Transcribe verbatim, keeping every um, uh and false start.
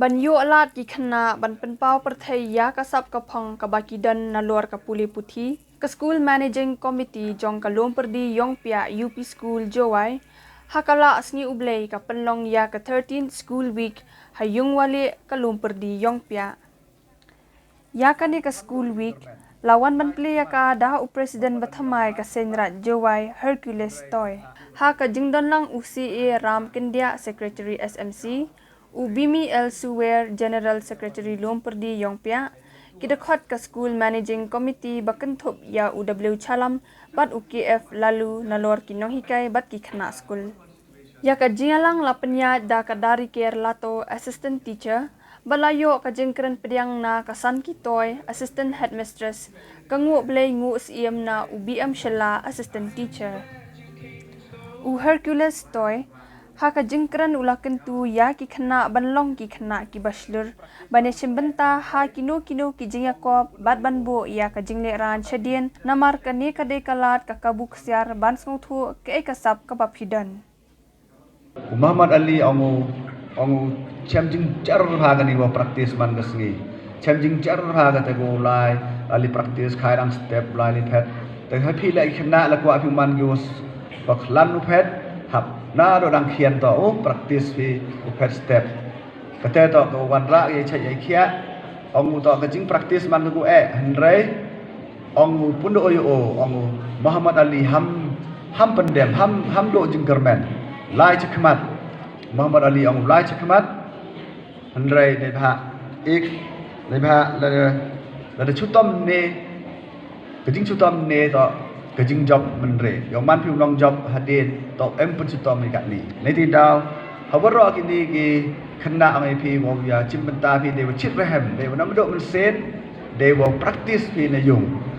Ban ïoh lad ki khynnah ban pynpaw pyrthei ïa ka sap ka phong kaba ki don nalor ka pule puthi, ka School Managing Committee jong ka Loompyrdi Ïongpiah U P School Jowai, ha ka la sngi U Blei ka pynlong ïa ka thirteenth School Week ha Ïungwalieh ka Loompyrdi Ïongpiah. Ïa kane ka School Week la wan ban plie ïa ka da u President bathymmai ka Seiñraij Jowai, Hercules Toi. Ha ka jingdon lang u C A Ram Kyndiah, Secretary S M C, u Bimi L Suwer, General Secretary Loompyrdi Ïongpiah, ki dkhot ka School Managing Committee ba kynthup ïa u W Chalam bad u K F Lalu nalor ki nonghikai bad ki khynnah skul. Ïa ka jingïalang la pynïaid da ka Dariker Lato, Assistant Teacher, ba la ïoh ka jingkren pdiang na ka Sanki Toi, Assistant Headmistress, ka Nguhblei Nguhsiem na u B M Shylla, Assistant Teacher. U Hercules Toi, ha ka jingkren u la kyntu ïa ki khynnah ban long ki khynnah kiba shlur, ban ïashim bynta ha kino kino ki jingïakop bad ban buh ïa ka jinglehrain shadien, namar kane ka dei ka lad ka kabu ksiar ban sngewthuh kaei ka sap kaba phi don. U Muhammad Ali ong u, ong u, shem jingjar ha kane ka practice man ka sngi. Shem jingjar ha kata ka lai, la li practice khai dang step, la li phet. Te ha phi la khynnah la kwah phi man ki u s-, ba khlan u phet, hap na do dang khian to u practice phi u phet step. Kata to ka wanrah ïa chait ïa khiah, ong u to ka jingpractice man ka ku eh, hynrei ong u pyndoh ïa u, ong u Muhammad Ali ham, ham pyndem, ham, ham doh jingkyrmen. Lai chakhmat. Muhammad Ali ong u lai chakhmat. Hynrei neibhah ik, neibhah lada, lada shu tom ne, ka jingshu tom ne to ka jingjop mynrei. Ïoh man phi u nongjop hadien to em pynshu tom ïa katne. Nei ti daw, ha baroh kine ki khynnah ong ïa phi, wow ïa shim bynta phi dei wa chit rehem, dei wa nam doh mynsiem, dei wa practice phi na ïung.